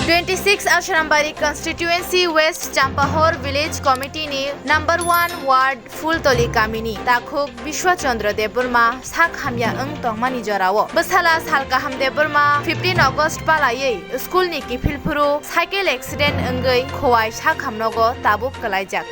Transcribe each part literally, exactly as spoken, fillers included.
Twenty six Ashrambari Constituency West Champahor Village Committee ni number one ward Phultoli kamini takhuk Bishwa Chandra Debbarma sak hamya wng tongmani jorao bwsala sal kaham Debbarma fifteen August palaywi school ni kiphil phuru cycle accident wngwi Khowai sak hamnogo tabuk kwlaijak.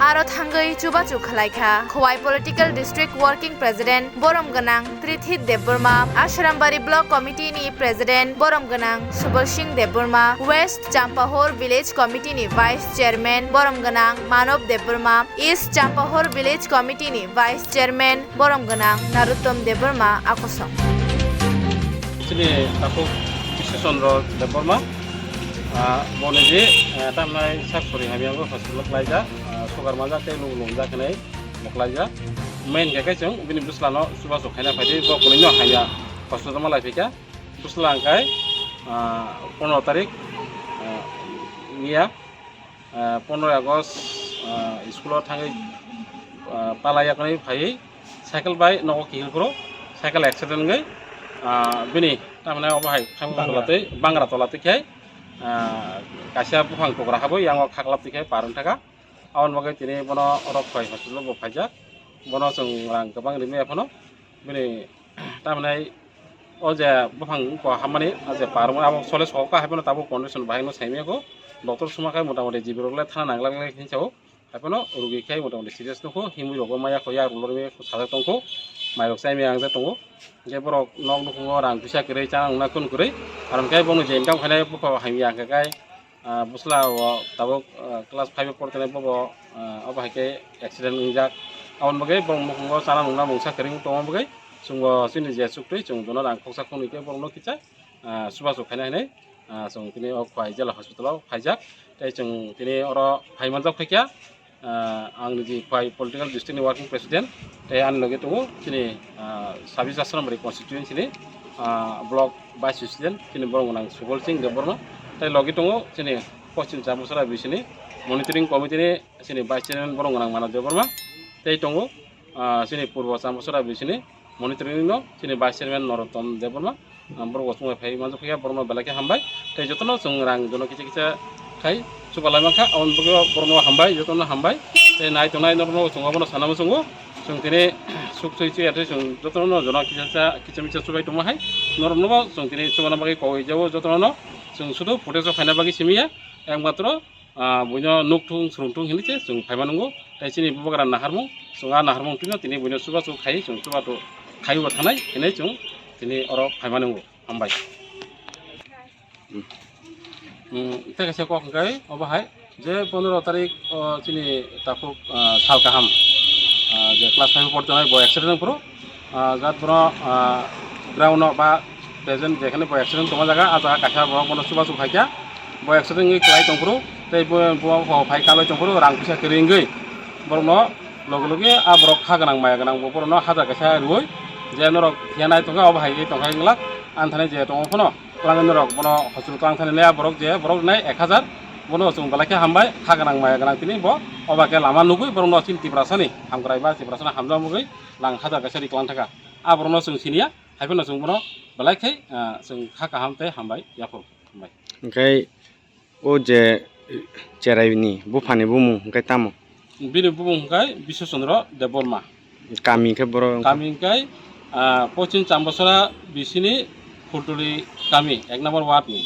Aro thangwi chubachu khwlaikha Khowai Political District Working President borom gwnang Trithit Debbarma, Ashrambari Block Committee ni President borom gwnang Subal Singh Debbarma, West Champahor Village Committee ni Vice Chairman borom gwnang Manob Debbarma, East Champahor Village Committee ni Vice Chairman borom gwnang Naruttom Debbarma akosong. Chini takhuk Biswa Chandra Debbarma, ah, boni je, eh, tamnai sak sori hamya wngwi hospital klaijak, ah, sugar manjak tei lung lumjak hinwi bo klaijak. Main khe khe chwng bini bwslano chubachu khaina phaidi, bo kwnwino hamya hospital ma lai phikha. Bwsla hwnkhe, ah, pondro tarik, ah, miya, ah, pondro August, ah, school-o thangwi, ah, pala yakni phaiwi cycle bai nogo kihil phuru cycle accident wngwi, ah, bini tamni obo hai thangwi Bangra. Tola twi, Bangra tola twi khe, ah, kaisa buphang tukra habwi yango khaklap twi khe par wng thaka. Aboni bagwi tini bono oro Khowai hospital-o bo phaijak. Bono chwng rang kwbang rimwi aphano bini tamhinai o je buphang wngkha hammani, o je par wngmani abo sole sokha, haiphano tabuk condition bahai no saimaya kho. Doctor suma khai mota moti G B rok le thana nang glak glak hinwi sao. Haiphano rugi khai mota moti serious nukho, himwi rokbo maya kho, yak rwlorwi sajak tongkho, mairok chaimaya wngjak tongo. Hingke borok nok nukhungo rang puisa kwrwi, chana nungna kun kwrwi, aro hingke bono je income khainai bupha bo hamya hingke kai, ah, bwsla o tabuk, ah, class five o portonai bobo, ah, obo hai khe accident wngjak. Aboni bagwi borok nukhungo chana nungna mungsa kwrwi wng tongma bagwi chwngbo chini je chuktwi chwng bono rang khoksa khoknwi khe borokno kisa, ah, chubachu khaina hinwi, ah, chwng tini o Khowai jela hospital o phaijak. Tei chwng tini oro phai manjak phaikha, ah, ang niji Khowai political district ni working president, tei ani logi tongo chini, ah, sabis Ashrambari constituency ni, ah, block vice president chini borok gwnang Subal Singh Debbarma, tei logi tongo chini Poschim Champuchara B C ni monitoring committee ni chini vice chairman borok gwnang Manob Debbarma, tei tongo, ah, chini Purbo Champuchara B C ni monitoring no chini vice chairman Narottom Debbarma, ah, borok bo chungo phai manjak phiya, borokno belai khe hambai. Tei jotono chwng rang jono kisa kisa khai chubalai mankha, aboni bagwi borokno hambai, jotono hambai. Tei nai tongnai norokno chwng abono sana muchungo, chwng tini suk sui chuya tei chwng jotono jono kisa kisa kisa misa chubai tongma hai norokno bo chwng tini chubana bagwi kogwi jabo jotono chwng sudu footage o khaina bagwi simi ya, ekmatro ah, buino nukthung srungthung hinwi se chwng phaima nungo. Tei chini bubagra naharmung, chwng a naharmung twino tini buino chubachu khai, chwng chubachu khaiwi bo thanai hinwi chwng tini oro phaima nungo. Hambai. Hmm. Hmm, tei kaisa kok hwnkhe obo hai je pondro tarik o chini takhuk, ah, sal kaham, ah, je class five o portonai bo accident wngphuru, ah, jat bono, ah, ground o ba present jekhani bo accident tongma jaga, ah jaga kaisa borok bono chubachu phaikha, bo accident wngwi kwlai tongphuru, tei bo, bo phai kalai tongphuru, rang puisa kwrwi wngwi borokno loge loge ah borok kha gwnang maya gwnang bo borokno hajar kaisa rwui, je norok phiya nai tongkha obo hai tongkha wng glak, ani thani je tongo phano twlangwi norok bono hospital twlang thani le ah borok je borok nai ek hajar, bono chwng belai khe hambai, kha gwnang maya gwnang tini bo obo khe lama nugwi borokno chini Tiprasani hamkrai ba Tiprasani hamjak mugwi lang hajar kaisa ri kwlang thaka. Ah borokno chwng siniya, hai phano chwng bono belai khe, ah, chwng kha kaham tei hambai yaphuru. Hambai. Hwnkhe o je cherai ni buphani bumung hwnkhe tamo? Bini bumung hwnkhe Biswa Chandra Debbarma. Kami hwnkhe borok? Kami hwnkhe, ah, Poschim Chambasora bisini Phultuli kami, ek number ward ni.